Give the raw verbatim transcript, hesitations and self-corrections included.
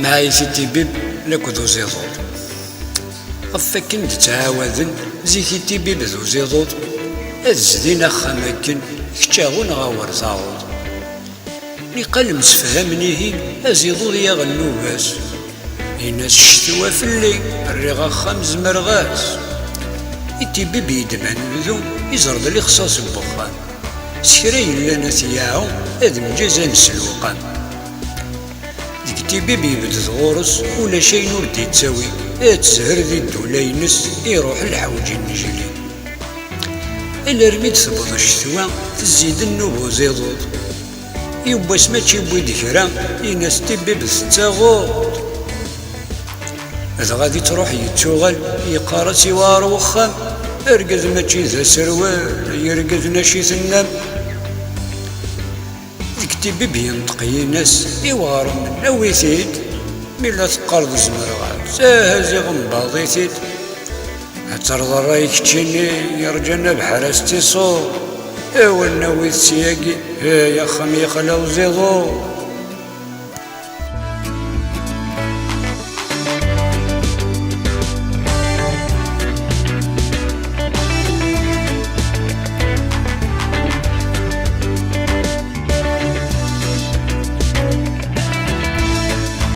Mɛayet i Tibib lakked uziḍuḍ. Ɣef wakken d-ttɛawaden zik i Tibib d uziḍuḍ ad zdin axxam akken kečč aɣu neɣ awer taɣuḍ. Niqal msefhamen ihi aziḍuḍ yaɣ nnuba-s. Ini-as ccetwa fell-i, rriɣ axxam zemreɣ-as. I Tibib yeddem anebdu, iẓer-d lixṣaṣ n wexxam. S kra yellan ad t-yaɛu, ad mǧazan s lewqam. Deg Tibib yebded ɣur-s, ulac ayen ur d-ittawi, ad tezher di ddula-ines, iruḥ lḥewǧ n nejli. Alarmi d-tewweḍ ccetwa, tezzi-d nnuba uziḍuḍ. Yiwwas mačči yewwi-d kra, ini-as Tibib tettaɣuḍ. Dɣa di truḥ yettuɣal, yeqqar-as iwɛer wexxam, argaz mačči d aserwal, ay argaz n acu i tennam? Deg Tibib yenṭeq, ini-as iweɣren awi-t-id, mi la teqqareḍ zemreɣ-as, aha ziɣ mbaḍ-it-id. Ad terreḍ ṛṛay keččini yerǧan abeḥri ad s-tiṣuḍ. Awal nawi-t syagi, ay axxam yexla uziḍuḍ.